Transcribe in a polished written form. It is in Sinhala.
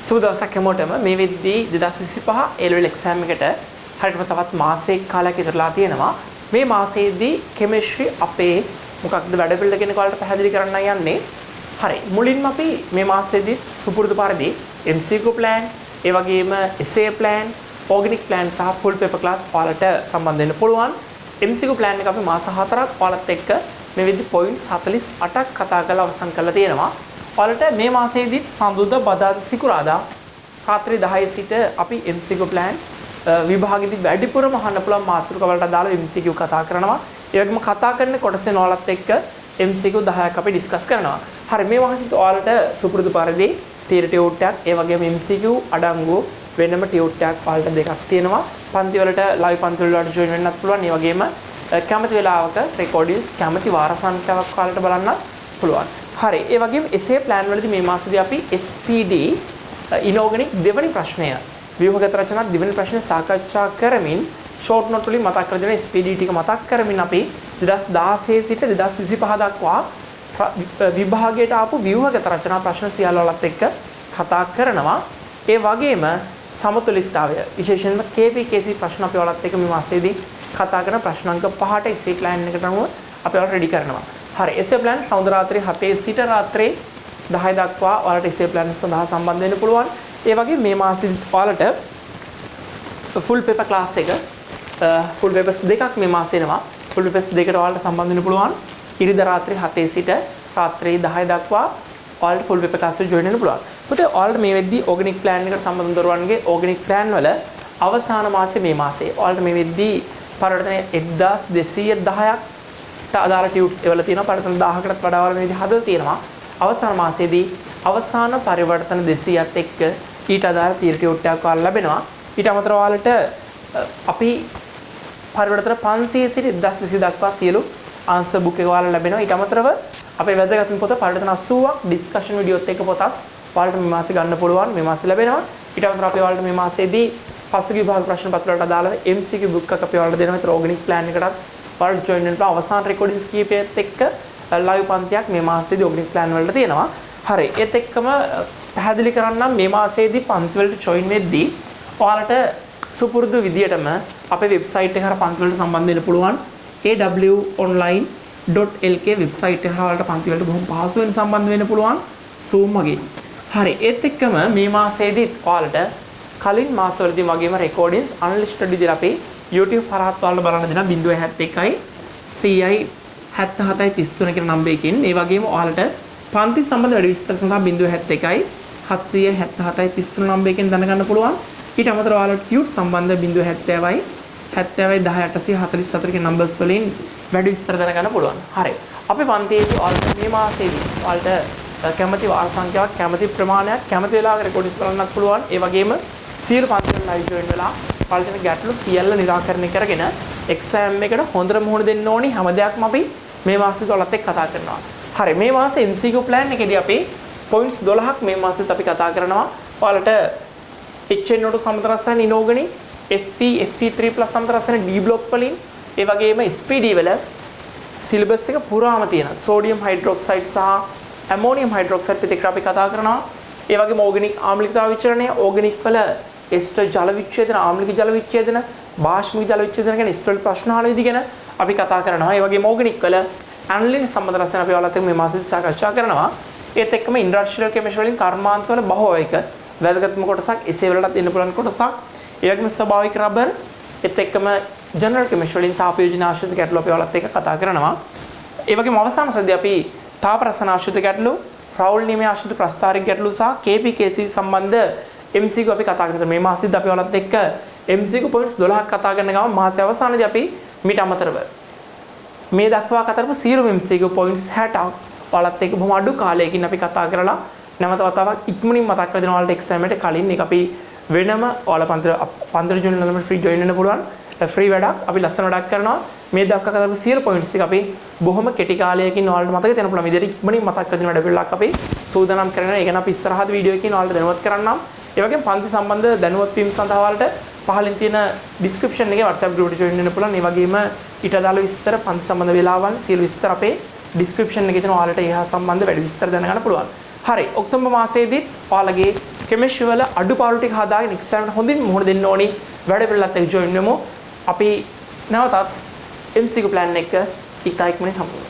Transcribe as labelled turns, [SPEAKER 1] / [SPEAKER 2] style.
[SPEAKER 1] සුබ දවසක් හැමෝටම. මේ වෙද්දී 2025 A level exam එකට හරියටම තවත් මාසයක කාලයක් ඉතුරුලා තියෙනවා. මේ මාසයේදී කෙමිස්ට්‍රි අපේ මොකක්ද වැඩපිළිවෙල කියන එක ඔයාලට පැහැදිලි කරන්න යන්නේ. හරි. මුලින්ම අපි මේ මාසයේදී සුපුරුදු පරිදි MCQ plan, ඒ වගේම essay plan, organic plan සහ full paper class ඔයාලට සම්බන්ධ වෙන්න පුළුවන්. MCQ plan එක අපි මාස 4ක් ඔයාලත් එක්ක මේ වෙද්දී පොයින්ට්ස් 48ක් කතා කරලා අවසන් කරලා තියෙනවා. ඔයාලට මේ මාසයේදීත් සඳුදා, බදාදා, සිකුරාදා රාත්‍රී 10 සිට අපි MCQ plan විභාගෙදි වැඩිපුරම අහන්න පුළුවන් මාතෘකා වලට අදාළව MCQ කතා කරනවා. ඒ වගේම කතා කරන කොටසෙන් ඔයාලත් එක්ක MCQ 10ක් අපි ඩිස්කස් කරනවා. හරි, මේ මාසෙත් ඔයාලට සුපුරුදු පරිදි තියරි ටියුට් එකක්, ඒ වගේම MCQ අඩංගු වෙනම ටියුට් එකක් ඔයාලට දෙකක් තියෙනවා. පන්ති වලට, ලයිව් පන්ති වලට ජොයින් වෙන්නත් පුළුවන්. ඒ වගේම කැමති වෙලාවක රෙකෝඩින්ග්ස් කැමති වාර සංඛ්‍යාවක් ඔයාලට බලන්නත් පුළුවන්. හරි. ඒ වගේම essay plan වලදී මේ මාසෙදී අපි SPD ඉනෝගනික් දෙවනි ප්‍රශ්නය, ව්‍යුහගත රචනා දෙවනි ප්‍රශ්නය සාකච්ඡා කරමින් ෂෝට් නෝට් වලින් මතක් කර දෙන SPD ටික මතක් කරමින් අපි 2016 සිට 2025 දක්වා විභාගයට ආපු ව්‍යුහගත රචනා ප්‍රශ්න සියල්ල වලත් එක්ක කතා කරනවා. ඒ වගේම සමතුලිතතාවය, විශේෂයෙන්ම KPKC ප්‍රශ්න අපි ඔයාලත් එක්ක මේ මාසයේදී කතා කරන ප්‍රශ්න අංක 5ට essay plan එකට අනුව අපි ඔයාලට රෙඩි කරනවා. හරි, essay plan සඳුදා රාත්‍රී 7 සිට රාත්‍රී 10 දක්වා ඔයාලට essay plan සඳහා සම්බන්ධ වෙන්න පුළුවන්. ඒ වගේම මේ මාසෙදිත් ඔයාලට ෆුල් පේපර් ක්ලාස් එක, ෆුල් පේපර්ස් දෙකක් මේ මාසේ එනවා. ෆුල් පේපර්ස් දෙකට ඔයාලට සම්බන්ධ වෙන්න පුළුවන්. ඉරිදා රාත්‍රී 7 සිට රාත්‍රී 10 දක්වා ඔයාලට ෆුල් පේපර් ක්ලාස් එකට ජොයින් වෙන්න පුළුවන්. පුතේ, ඔයාලට මේ වෙද්දී ඕගනික් ප්ලෑන් එකට සම්බන්ධ දරුවන්ගේ ඕගනික් ප්ලෑන් වල අවසාන මාසේ මේ මාසේ. ඔයාලට මේ වෙද්දී පරිවර්තන 1210ක් අදාළ ටියුට්ස් එවලා තියෙනවා. පරිවර්තන 1000කටත් වඩා ඔයාලා මේ විදිහට හදලා තියෙනවා. අවසාන මාසයේදී අවසාන පරිවර්තන 200ත් එක්ක ඊට අදාළ තියරි ටියුට් එකක් ඔයාලට ලැබෙනවා. ඊට අමතරව ඔයාලට අපි පරිවර්තන 500 සිට 1200 දක්වා සියලු ආන්සර් බුක් එක ඔයාලට ලැබෙනවා. ඊට අමතරව අපේ වැදගත්ම පොත පරිවර්තන 80ක් ඩිස්කෂන් වීඩියෝත් එක්ක පොතක් ඔයාලට මේ මාසේ ගන්න පුළුවන්. මේ මාසේ ලැබෙනවා. ඊට අමතරව අපි ඔයාලට මේ මාසයේදී පසුගිය විභාග ප්‍රශ්න පත්‍ර වලට අදාළව MCQ book එකක් අපි ඔයාලට දෙනවා. ඒතර ඕගනික් ප්ලෑන් එකටත් ඔයාලට ජොයින් වෙන්න පුළුවන්. අවසාන රෙකෝඩින්ග්ස් කීපයත් එක්ක ලයිව් පන්තියක් මේ මාසයේදී ඕගනික් ප්ලෑන් වලට තියෙනවා. හරි. ඒත් එක්කම පැහැදිලි කරන්නම්, මේ මාසයේදී පන්ති වලට ජොයින් වෙද්දී ඔයාලට සුපුරුදු විදියටම අපේ වෙබ්සයිට් එක හරහා පන්ති වලට සම්බන්ධ වෙන්න පුළුවන්. awonline.lk website එක හරහා ඔයාලට පන්ති වලට බොහොම පහසුවෙන් සම්බන්ධ වෙන්න පුළුවන් Zoom මගින්. හරි. ඒත් එක්කම මේ මාසයේදීත් ඔයාලට කලින් මාසවලදී වගේම රෙකෝඩින්ග්ස් අන්ලිස්ටඩ් විදියට අපේ YouTube හරහත් ඔයාලට බලන්න දෙනවා 071 100යි 77යි 33 කියන නම්බර් එකකින්. ඒ වගේම ඔයාලට පන්ති සම්බන්ධ වැඩි විස්තර සඳහා 071 777යි 33 නම්බර් එකෙන් දැනගන්න පුළුවන්. ඊට අමතරව ඔයාලට ටියුට් සම්බන්ධ 070යි 70යි 10 844 කියන නම්බර්ස් වලින් වැඩි විස්තර දැනගන්න පුළුවන්. හරි. අපි පන්තියේදී ඔයාලට මේ මාසයේදී ඔයාලට කැමති වාර සංඛ්‍යාවක්, කැමති ප්‍රමාණයක්, කැමති වෙලාවක රෙකෝඩින්ග්ස් බලන්නත් පුළුවන්. ඒ වගේම සියලු පන්ති වල ලයිව් ජොයින් වෙලා ඔයාලට තියෙන ගැටලු සියල්ල නිරාකරණය කරගෙන එක්සෑම් එකට හොඳට මුහුණ දෙන්න ඕනි හැම දෙයක්ම අපි මේ මාසෙත් ඔයාලත් එක්ක කතා කරනවා. හරි, මේ මාසේ MCQ plan එකේදී අපි පොයින්ට්ස් 12ක් මේ මාසෙත් අපි කතා කරනවා. ඔයාලට HNO2 සමත රසායන ඉනෝගනික්, Fe, Fe3+ සමත රසායන D block වලින්, ඒ වගේම SPD වල සිලබස් එක පුරාම තියෙන සෝඩියම් හයිඩ්‍රොක්සයිඩ් සහ ඇමෝනියම් හයිඩ්‍රොක්සයිඩ් පිටක අපි කතා කරනවා. ඒ වගේම ඕගනික් ආම්ලිකතා විචලනය, ඕගනික් වල එස්ටර් ජල විච්ඡේදන, ආම්ලික ජල විච්ඡේදන, භාෂ්මික ජල විච්ඡේදන ගැන එස්ටර් ප්‍රශ්න අහන විදි ගැන අපි කතා කරනවා. ඒ වගේම ඕගනික් වල ඇනලින් සම්බන්ධ රසායන අපි ඔයාලත් එක්ක මේ මාසෙදි සාකච්ඡා කරනවා. ඒත් එක්කම ඉන්ඩස්ට්‍රියල් කෙමිස්ට්‍රි වලින් කර්මාන්තවල බහුව එක වැදගත්ම කොටසක්, එසේ වලටත් එන්න පුළුවන් කොටසක්. ඒ වගේම ස්වභාවික රබර්, ඒත් එක්කම ජෙනරල් කෙමිස්ට්‍රි වලින් තාප යෝජන ආශ්‍රිත ගැටලු අපි ඔයාලත් එක්ක කතා කරනවා. ඒ වගේම අවසාන සතියේ අපි තාප රසායන ආශ්‍රිත ගැටලු, රවුල් නියමය ආශ්‍රිත ප්‍රස්තාරික ගැටලු සහ KPKC සම්බන්ධ MCQ අපි කතා කරනවා. මේ මාසෙද්දී අපි ඔයාලත් එක්ක MCQ points 12ක් කතා කරන ගමන් මාසයේ අවසානයේදී අපි මීට අමතරව මේ දක්වා කතා කරපු සියලුම MCQ points 60ක් ඔයාලත් එක්ක බොහොම අඩු කාලයකින් අපි කතා කරලා නැවත වතාවක් ඉක්මනින් මතක් කර දෙනවා ඔයාලට එක්සෑම් එකට කලින්. ඒක අපි වෙනම ඔයාලා පන්තිවල ජොයින් වෙන ළමයි ෆ්‍රී ජොයින් වෙන්න පුළුවන්. ෆ්‍රී වැඩක්, අපි ලස්සන වැඩක් කරනවා. මේ දක්වා කතා කරපු සියලු පොයින්ට්ස් ටික අපි බොහොම කෙටි කාලයකින් ඔයාලට මතක තියන්න පුළුවන් විදිහට ඉක්මනින් මතක් කර දෙන වැඩ පිළිවෙලක් අපි සූදානම් කරනවා. ඒ ගැන අපි ඉස්සරහට වීඩියෝ එකකින් ඔයාලට දැනුවත් කරන්නම්. ඒ වගේම පන්ති සම්බන්ධ දැනුවත් වීම සඳහා ඔයාලට පහලින් තියෙන ඩිස්ක්‍රිප්ෂන් එකේ WhatsApp group එකට ජොයින් වෙන්න පුළුවන්. ඒ වගේම ඊට අදාළ විස්තර, පන්ති සම්බන්ධ වේලාවන් සියලු විස්තර අපේ ඩිස්ක්‍රිප්ෂන් එකේ තියෙනවා. ඔයාලට ඒ හා සම්බන්ධ වැඩි විස්තර දැනගන්න පුළුවන්. හරි. ඔක්තෝබර් මාසයේදීත් ඔයාලගේ කෙමිස්ට්‍රි වල අඩුපාඩු ටික හදාගෙන එක්සෑම් එකට හොඳින් මුහුණ දෙන්න ඕනි. වැඩ පිළිවෙලත් එක්ක ජොයින් වෙමු. අපි නැවතත් MCQ plan එක ඉතා ඉක්මනින් හමු වෙමු.